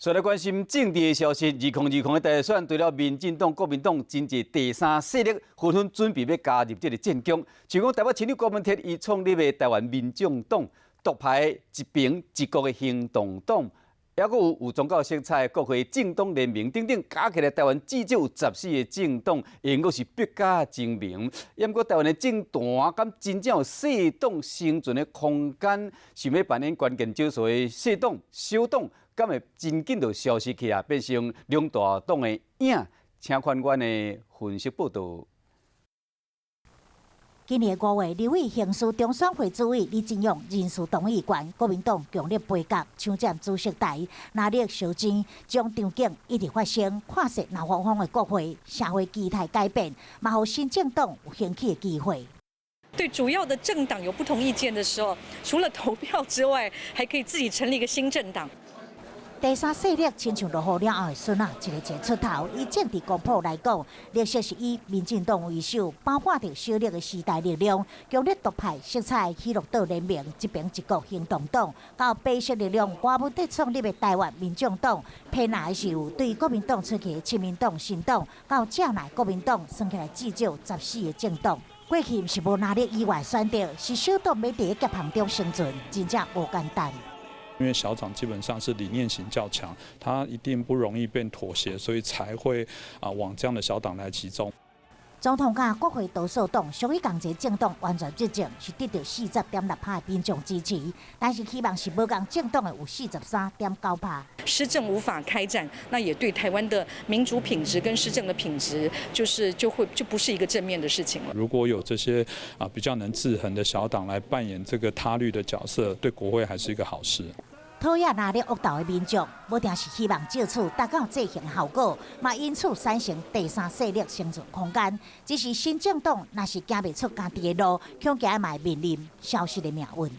再來關心政治的消息，2020的大選，除了民進黨、國民黨，真濟第三勢力紛紛準備欲加入這個戰局。像講台北市長柯文哲伊創立的台灣民眾黨，獨派一平一國的行動黨，抑閣有有宗教色彩的國會政黨聯盟等等，加起來台灣至少有14個政黨，應該是百家爭鳴。毋過台灣的政壇敢真正有細黨生存的空間，想欲扮演關鍵角色的細黨、小黨，敢會真緊就消失去啊，變成兩大黨的影？請看阮的分析報導。今年5月，立委刑事中選會主委李進勇人事動議權，國民黨強力杯葛，搶佔主席台，藍綠相爭，這種場景一直發生。看勢鬧哄哄的國會，社會期待改變，嘛予新政黨有興起的機會。對主要的政黨有不同意見的時候，除了投票之外，還可以自己成立一個新政黨。第三勢力親像落雨了後的筍仔，一個一個出頭。以政治光譜來講，綠色是以民進黨為首，包括著小綠的時代力量、強烈獨派色彩喜樂島聯盟、一平一國行動黨，到白色力量柯文哲創立的台灣民眾黨，偏藍的是有對國民黨出去的親民黨、新黨，到正藍國民黨，算起來至少14個政黨。過去毋是無藍綠以外選擇，是小黨欲佇夾縫中生存，真正無簡單。因為小黨基本上是理念型較強，他一定不容易變妥協，所以才會往這樣的小黨來集中。總統佮國會多數黨屬於仝一個政黨完全執政，是得到40.6趴的民眾支持，但是希望是無仝政黨的有43.9趴。施政無法開展，那也對台灣的民主品質跟施政的品質，就是就會就不是一個正面的事情了。如果有這些比較能制衡的小黨來扮演這個他律的角色，對國會還是一個好事。討厭藍綠惡鬥的民眾，無定是希望藉此達到制衡效果，嘛因此產生第三勢力生存空間。只是新政黨若是行袂出家己的路，恐驚嘛會面臨消失的命運。